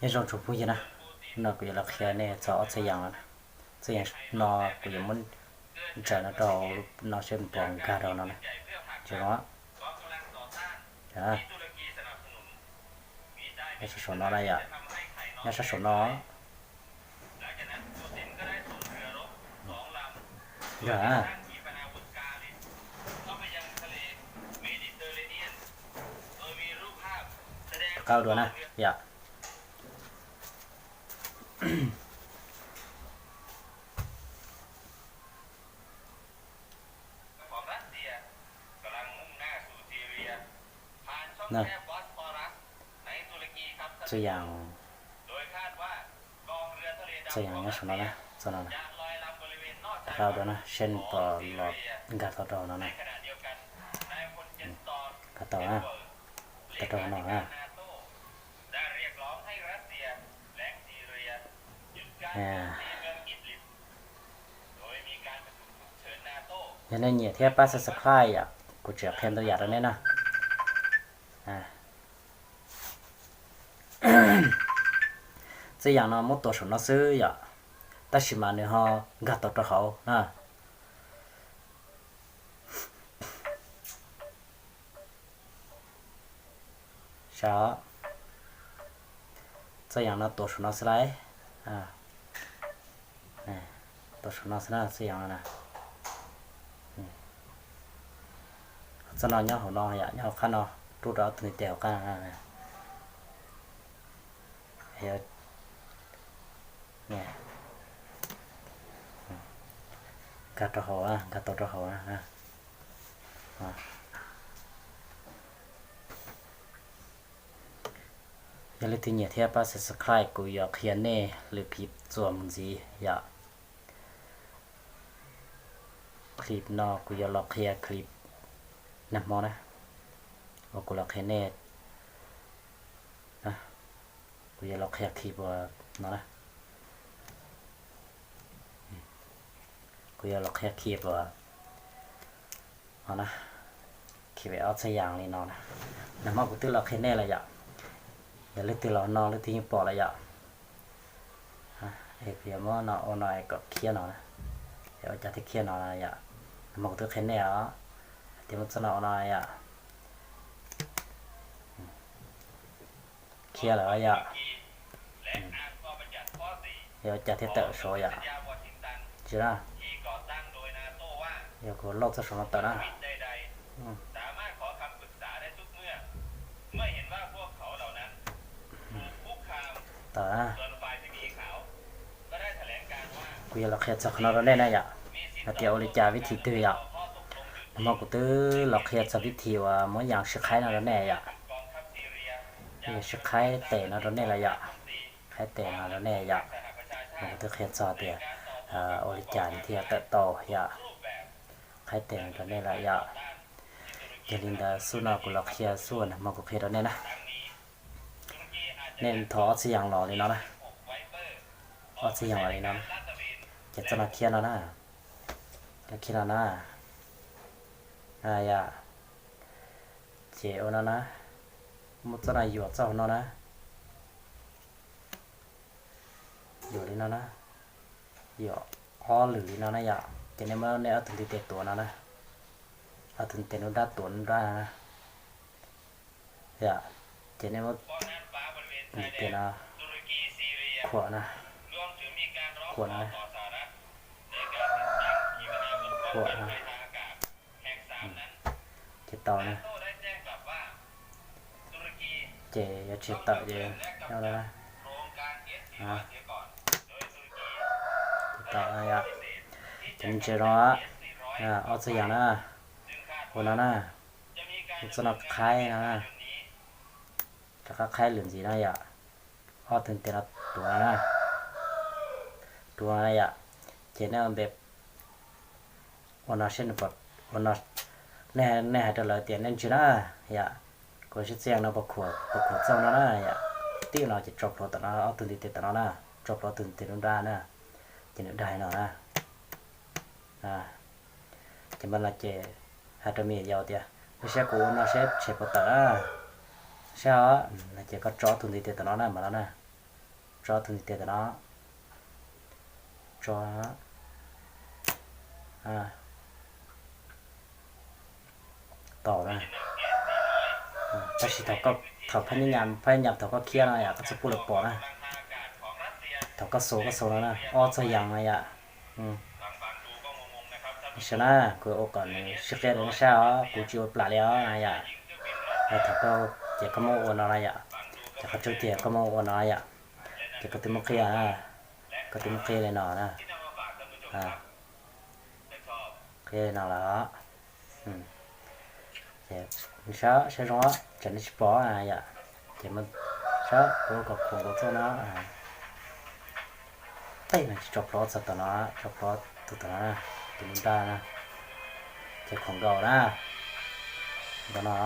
Nyob zoo tsoom phooj ywg na, no kuv yuav los qhia nej txog ob txoj yam no na. Txoj yam no kuv yuav muab ntsaws no rau no seb puas nkag rau no na. Tsis zoo, nyob sab saum no na yom, nyob sab saum no. Yog, rov qab dua na yom. Txoj yam, txoj yam nyob saum no na, txoj no na. Rov qab dua na seb puas los nkag tau rau no na. Nkag tau na, nkag tau rau no na. Yog nej nyiam thiab pab subscribe yom, kuv tseem qhia ntau yam rau nej na. Txoj yam no muab tua saum no xwb yom, tab sis mas nws ho nkag tau rau hauv na. Saib, txoj yam no tua saum no xwb lauj. Tua saum no xwb na txoj yam no na. Txoj no nyob hauv no yom, nyob hauv qab no, rub rau ob tug ntiv tes hauv qab no. Nkag rau hauv, nkag tau rau hauv na. Yog leej twg nyiam thiab pab subscribe, kuv yuav qhia nej lwm clip txuas mus ntxiv yom. Clip no kuv yuav los qhia clip nag hmo na, uas kuv los qhia nej, kuv yuav los qhia clip uas no na. Kuv yuav los qhia clip uas no na, clip ob txoj yam li no na. Nag hmo kuv twb los qhia nej lawm yom. Yog leej twg los no leej twg yeej pom lawm yom. Es kuv yuav muab no ua no kom khiab no na. Yog ua cas thiaj khiab no yom? Nag hmo kuv twb qhia nej os, hais tias muab txoj no ua no yom. Khiab lawm yom. Yog ua cas thiaj tawm saud yom? Tsis na, yog kuv lauj txoj saum no tawm na. Tawm na. Kuv yuav los qhia txog qhov no rau nej na yom, hais tias ua li cas vib thim twg yom. Nag hmo kuv twb los qhia txog vib thim uas muab yas sib qhaib no rau nej yom. Yas sib qhaib tes no rau nej lawm yom. Qhaib tes no rau nej yom. Nag hmo kuv twb qhia txog tias ua li cas nws thiaj tawm tau yom. Qhaib tes no rau nej lawm yom. Yog li ntawd xub no kuv los qhia xub uas nag hmo kuv qhia rau nej na. Nej thov ob txoj yam los li no na. Ob txoj yam los li no na. Ces txoj no khiab no na. Khiab no na. Yom. Ces ua no na, muab txoj no yuam txoj hauv no na. Yuam li no na. Yuam ob lwm li no na yom. Ces nej muab nej ob tug ntiv tes tuav no na. Ob tug ntiv tes nruab nrab tuav nruab nrab no na. Yom, ces nej muab ntiv tes no khuam na. Khuam no na. Khuam no. Ces tau na. Ces yog tsis tawm ces nyob no na. Ces tau na yom. Ces ntsia no, ob txoj yam na, ua no na, ua txoj no qhaib no na, rov qab qhaib lwm ntxiv no yom. Ob tug ntiv no tuav no na, tuav no yom. Ces nej npe ua no seb nws puas, ua no, nej hais rau lawv tias nej ntsws na yom. Kuv sib txiaj no puas khuam, puas khuam txoj no na yom. Tib no ces tso plhuav tom no ob tug ntiv tes tom no na, tso plhuav ob tug ntiv tes nruab nrab na, ces nws dag li no na. Ces mas no ces hais rau me nyuam yaus tias, nej saib kuv ua no seb tshem puas tawm na. Saib os, no ces koj tso ob tug ntiv tes tom no na, mas no na. Tso tus ntiv tes tom no, tso, tau na. Tab sis thaum phab nyab nyam, phab nyab nyam thaum koj khiab no yom, koj txhob pub lawv pom na. Thaum koj xus koj xus no na, ob txog yas no yom. Sawv na, kuv ua kom nws sib qia rau nej saib os, kuv tsis ua plam li os na yom. Thaum koj, ces koj muab ua no na yom, ces qhov tseeb tiag koj muab ua no yom, ces koj twb muab qhia, koj twb muab qhia li no na, qhia li no lawm. Ces saib, saib zoo, tsam nej tsis pom na yom, ces saib kuv ua kom khuam nkaus txoj no. Tej no tsis tso plhuav txog tom no, tso plhuav tus tom no na, tus nruab nrab na, ces khuam nkaus na, nkaus no.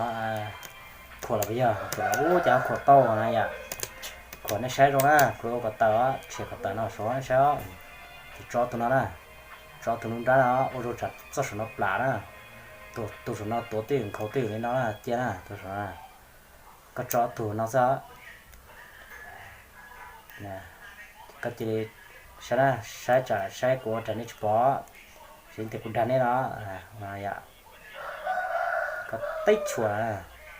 Khuam los puas yog, khuam los ub ces khuam tau na yom. Khuam nej saib zoo na, kuv ua kom tawm, tshem kom tawm no saum nej saib. Ces tso tus no na, tso tus nruab nrab no, ua rau tsam txoj saum no plam na. Tus saum no tuav twj ywm nkhaus twj ywm li no na, cia na, tus saum no. Koj tso ob tug no xwb. Koj cia li saib na, saib tsam, saib kuv ua tsam nej tsis pom, tsis tias kuv dag nej no. Koj tib chua,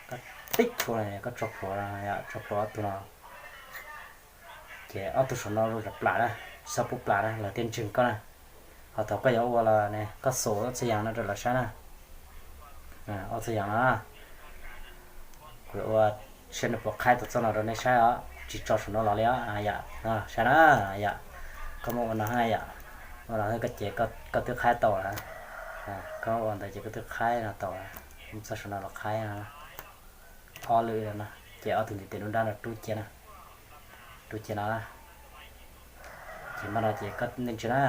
koj tib chua, koj tso plhuav, tso plhuav ob tug no. Ces ob tug saum no zoo tsam plam na, tsis txhob pub plam na, lawv thiaj ntseeg koj na. Ho thaum koj yuav ua los ne, koj xus ob txog yas no rau lawv saib na. Ob txog yas no, kuv ua saib nws puas qhaib tau txoj no rau nej saib os, tsis tso saum no los li os yom. Saib na yom, koj muab ua no yom, ua no koj ces koj twb qhaib tau lawm. Koj ua ntawd ces koj twb qhaib no tau, txoj saum no los qhaib no. Ob lwm no, ces ob tug ntiv tes nruab nrab no rub cia na, rub cia no. Ces npaj no ces koj ntsia na,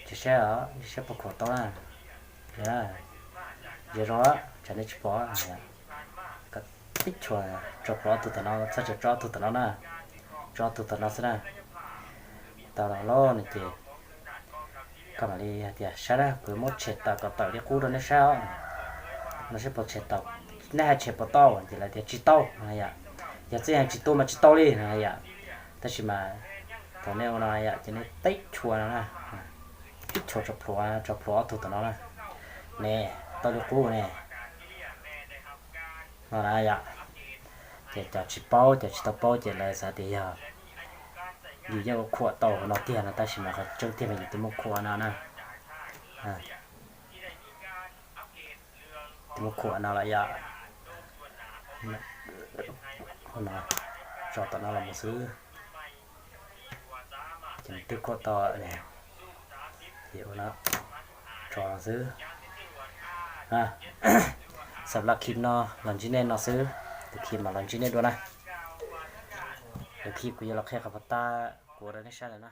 ces saib os, saib puas khuam tau na. Ntsia zoo, tsam nej tsis pom. Koj tib chua, tso plhuav ob tug tom no, txhob tso ob tug tom no na, tso ob tug tom no xwb na. Tau los lauj no ces koj mam li hais tias saib na, kuv muab tshem tawm kom tawm li qub rau nej saib os. No saib puas tshem tau, nej hais tshem puas tau ces lawv tias tsis tau no yom. Yog txij yam tsis tu mas tsis tau li no yom. Tab sis mas thaum nej ua no yom ces nej tib chua no na, tib chua tso plhuav, tso plhuav ob tug tom no na. Ne, tau li qub ne. No na yom. Ces cov tsis paub, cov tsis tau paub ces lawv xav tias yog yus yeej ua khuam tau hauv no tiag no, tab sis mas qhov tseeb tiag mas yus twb muab khuam no na. Twb muab khuam no lawm yom. Tso tom no los mus xwb. Ces twb khuam tau, ces ua no, tso no xwb. Xam laj khib no los ntsib nej no xwb, tus khib mas los ntsib nej dua na. Tus khib kuv yuav los qhia qhov pov tag kuv ua rau nej saib lawm na.